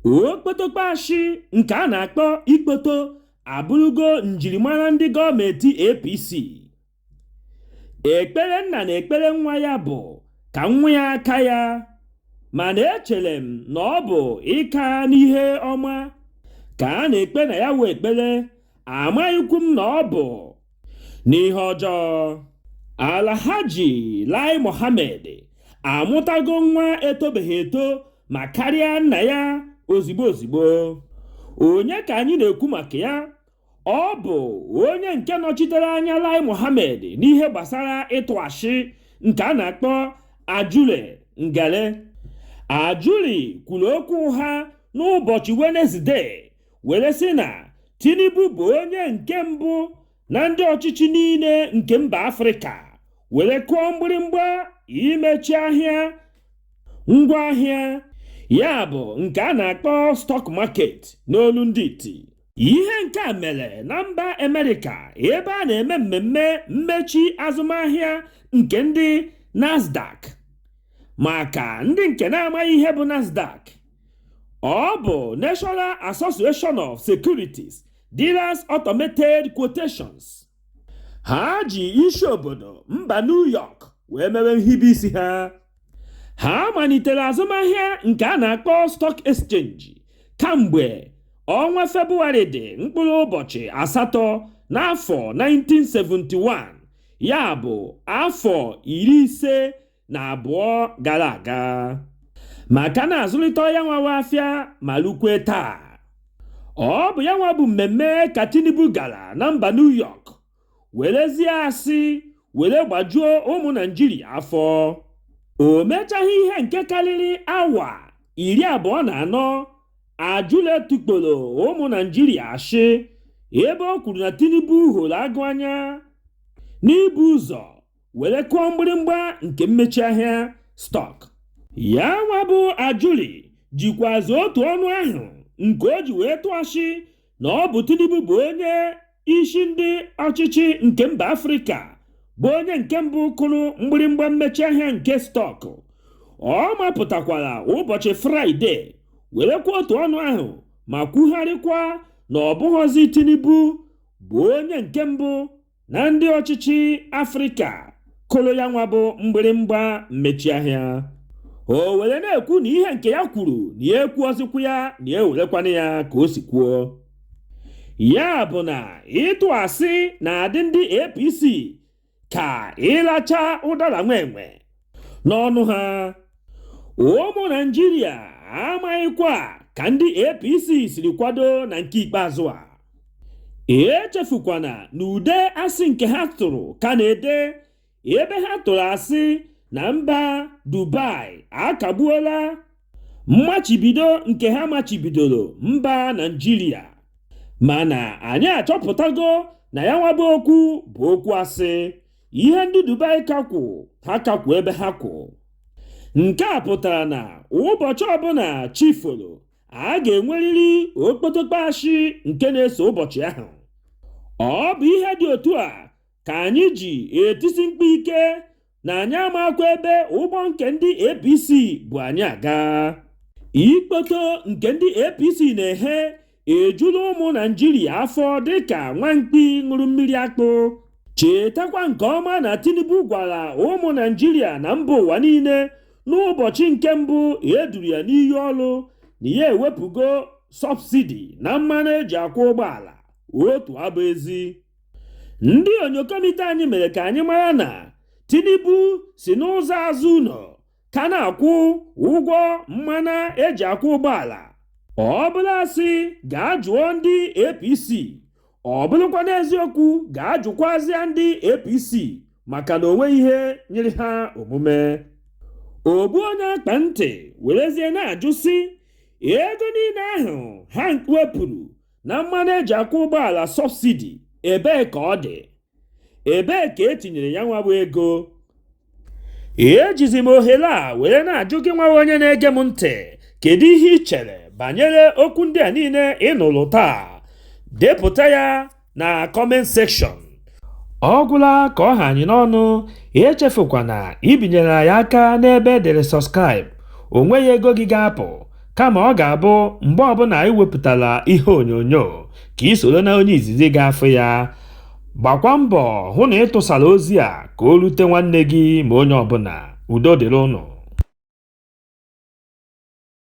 Okpotokpo ashị nke a na-akpọ ikpoto abụrụgo njirimara ndị gọọmenti APC. Ekpere nna na ekpere nwa ya bụ ka nwa ya aka ya, mana echere m na ọ bụ ịka n'ihe ọma ka a na-ekpe na ya wee ekpere. Amaghịkwu m na ọ bụ n'ihe ọjọọ. Alhaji Lai Mohammed amụtago nwa etobeghị eto ma karịa nna ya ozigbo ozigbo. Onye ka anyị na-ekwu maka ya? Ọ bụ onye nke nọchitere anya Lai Mohammed n'ihe gbasara ịtụ ashị nke a na-akpọ Ajuri Ngale. Ajuri kwuru okwu ụgha n'ụbọchị Wenezdee were sị na Tinubu bụ onye nke mbụ na ndị ọchịchị niile nke mba Afrịka were kụọ mgbịrịmgba imechi ahịa ngwaahịa, ya bụ nke a na-akpọ stock market n'olu ndị iti. Ihe nke a mere na mba Amerịka ebe a na-eme mmemme mmechi azụmahịa nke ndị Nasdaq. Maka ndị nke na-amaghị ihe bụ Nasdaq, ọ bụ National Association of Securities Dealers Automated Quotations. Ha ji isi obodo mba New York wee mewe nhibe isi ha. Ha malitere azụmahịa nke a na-akpọ stock exchange kamgbe ọnwa Febụwarị dị mkpụrụ ụbọchị 8 n'afọ 1971, ya bụ afọ 52 gara aga, maka na-azụlite ya nwawa afịa ma lukwe taa. Ọ bụ ya nwa bụ mmemme ka Tinubu gara na mba New York werezie asị were gbajuo ụmụ Naijiria afọ. O mechaghị ihe nke karịrị awa 24, Ajuri tukporo ụmụ Naijiria ashị ebe o kwuru na Tinubu hụrụ agụ anya n'ibu ụzọ were kụọ mgbịrịmgba nke mmechi ahịa stock. Ya nwa bụ Ajuri jikwazi otu ọnụ ahụ nke o ji wee tụọ ashị na ọ bụ Tinubu bụ onye isi ndị ọchịchị nke mba Afrịka bụ onye nke mbụ kụrụ mgbịrịmgba mmechi ahịa nke stock. Ọ mapụtakwara ụbọchị Fraịde werekwa otu ọnụ ahụ ma kwugharịkwa na ọ bụghọzi Tinubu bụ onye nke mbụ na ndị ọchịchị Afrịka kụrụ ya nwa bụ mgbịrịmgba mmechi ahịa. O were na-ekwu na ihe nke ya kwuru na ya ekwuozikwu ya na ya ewerekwana ya ka o si kwuo. Ya bụ na ịtụ asị na-adị ndị APC ka ịlacha ụdara nwenwe n'ọnụ ha. Ụmụ Naijiria amaghịkwa ka ndị APC siri kwado na nke ikpeazụ a. Echefukwana na ude asị nke ha tụrụ ka na-ede, ebe ha tụrụ asị na mba Dubai akagbuola mmachibido nke ha machibidoro mba Naijiria, mana anyị achọpụtago na ya nwabụ okwu bụ okwu asị. Ihe ndị Dubai kakwụ, ha kakwụ ebe ha kwụ. Nke a pụtara na ụbọchị ọbụla chi foro, a ga-enwerịrị okpotokpo ashị nke na-eso ụbọchị ahụ. Ọ bụ ihe dị otu a ka anyị ji etisi mkpu ike na anyị amakwa ebe ụgbọ nke ndị APC bụ anyị aga. Ikpoto nke ndị APC na-ehe ejula ụmụ Naijiria afọ dịka nwamkpi ṅụrụ mmiri akpụ. Chetakwa nke ọma na Tinubu gwara ụmụ Naijiria na mba ụwa niile n'ụbọchị nke mbụ eduru ya n'iyi ọrụ na ya ewepụgo subsidy na mmanụ eji akwụ ụgbọala. Otu abụ ezi. Ndị onyokomite anyị mere ka anyị mara na Tinubu si n'ụzọ azụ ụlọ ka na-akwụ ụgwọ mmanụ eji akwụ ụgbọala. Ọ bụla asị, gaa jụọ ndị APC. Ọ bụrụkwa n'eziokwu, gaa jụkwazịa ndị APC, maka na onwe ihe nyere ha omume. Ogbu onye akpa ntị werezie na-ajụ sị, ego niile ahụ ha wepụrụ na mmanụ eji akwụ ụgbọala subsidy, ebee ka ọ dị? Ebee ka etinyere ya nwa bụ ego? Ejizi m ohere a were na-ajụ gị nwa onye na-ege m ntị, kedu ihe ị chere banyere okwu ndị a niile ị nụrụ taa? Depụta ya na comment section. Ọ gwụla ka ọ ha anyị n'ọnụ. Echefukwana ibinyere anyị aka n'ebe edere subscribe. O nweghị ego gị ga-apụ. Kama ọ ga-abụ mgbe ọbụla anyị wepụtara ihe onyonyo ka ị soro na onye izizi ga-afụ ya. Gbakwa mbọ hụ na ị tụsara ozi a ka o rute nwanne gị ma onye ọbụla. Udo dịrị ụnụ.